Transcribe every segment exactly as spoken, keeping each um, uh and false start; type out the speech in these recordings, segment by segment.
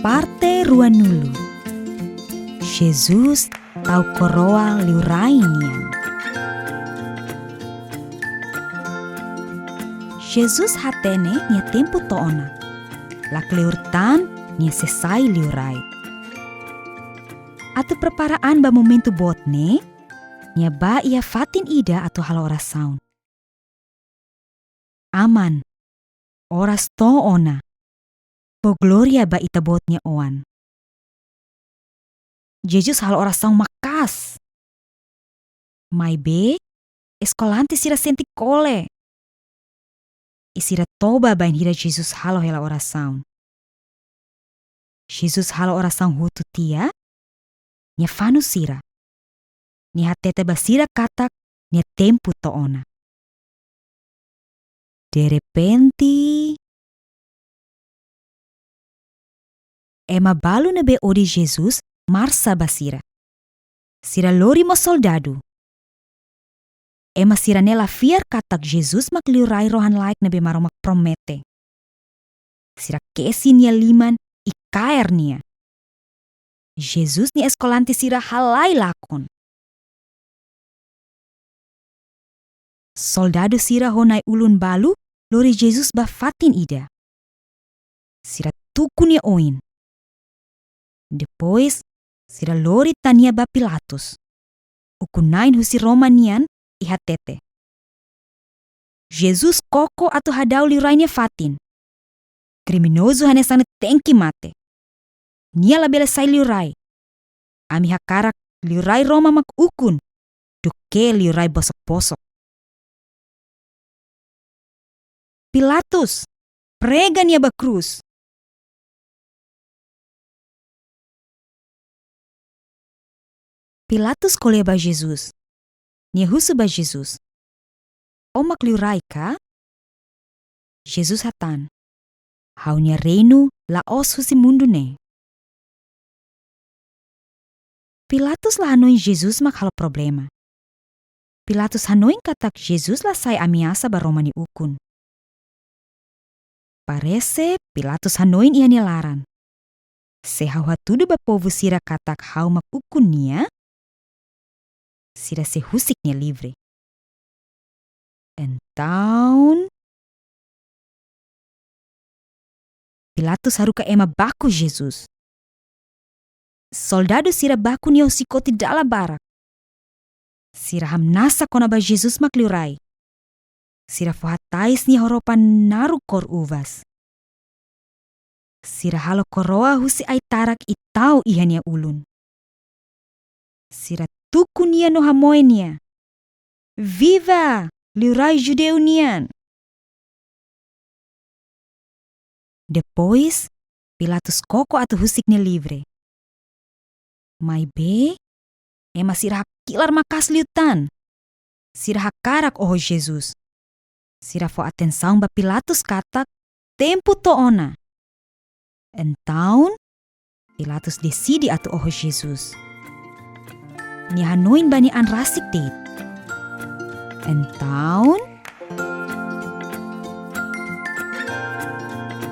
Parte ruanulu. Jesus tau koroa liurai nian. Jesus hatene nia tempu to'o ona. La kleur tan nia sei sai liurai. Atu prepara an ba momentu boot ne'e, nia bá iha fatin ida atu halo orasaun. Aman, oras to'o ona. Fó glória ba Ita-Boot nia Oan. Jesus halo orasaun maka'as. Maibé, eskolante sira sente kole. I sira toba bainhira Jesus halo hela orasaun. Jesus halo orasaun hotu tiha, nia fanu sira. Nia hatete ba sira katak nia tempu to'o ona. Derrepente, ema balu ne'ebé odi Jesus marsa ba sira. Sira lori mós soldadu. Ema sira-ne'e la fiar katak Jesus mak liurai rohan-laek ne'ebé Maromak promete. Sira kesi nia liman i kaer nia. Jesus nia eskolante sira halai lakon. Soldadu sira ho na'i-ulun balu lori Jesus ba fatin ida. Sira tuku nia oin. Depois, sira lori tan nia ba Pilatus, ukun-na'in husi Roma nian, i hatete: Jesus koko atu hadau liurai nia fatin. Kriminozu hanesan ne'e tenke mate. Nia labele sai liurai. Ami hakarak liurai Roma mak ukun, duké liurai bosok-bosok. Pilatus, prega nia ba krús. Pilatus ko'alia ba Jesus. Nia husu ba Jesus: Ó mak liurai ka? Jesus hatán: Ha'u-nia reinu la'ós husi mundu ne'e. Pilatus la hanoin Jesus mak halo problema. Pilatus hanoin katak Jesus la sai ameasa ba Roma nia ukun. Parese Pilatus hanoin iha nia laran: Se ha'u hatudu ba povu sira katak ha'u mak ukun nia, sira sei husik nia livre. Entaun, Pilatus haruka ema baku Jesus. Soldadu sira baku nia ho xikote dala barak. Sira hamnasa kona-ba Jesus mak liurai. Sira fó hatais nia ho roupa naruk kór uvas. Sira halo koroa husi ai-tarak i tau iha nia ulun. Sira tuku nia no hamoe nia: Viva, liurai judeu nian! Depois, Pilatus koko atu husik nia livre. Maibé, ema sira hakilar maka'as liután. Sira hakarak oho Jesus. Sira fó atensaun ba Pilatus katak tempu to'o ona. Entaun, Pilatus deside atu oho Jesus. Nia hanoin ba nia an rasik de'it. Entaun,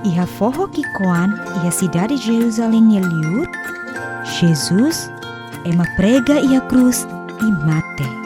iha foho ki'ikoan iha sidade Jerusalém nia liur, Jesus ema prega iha krús i mate.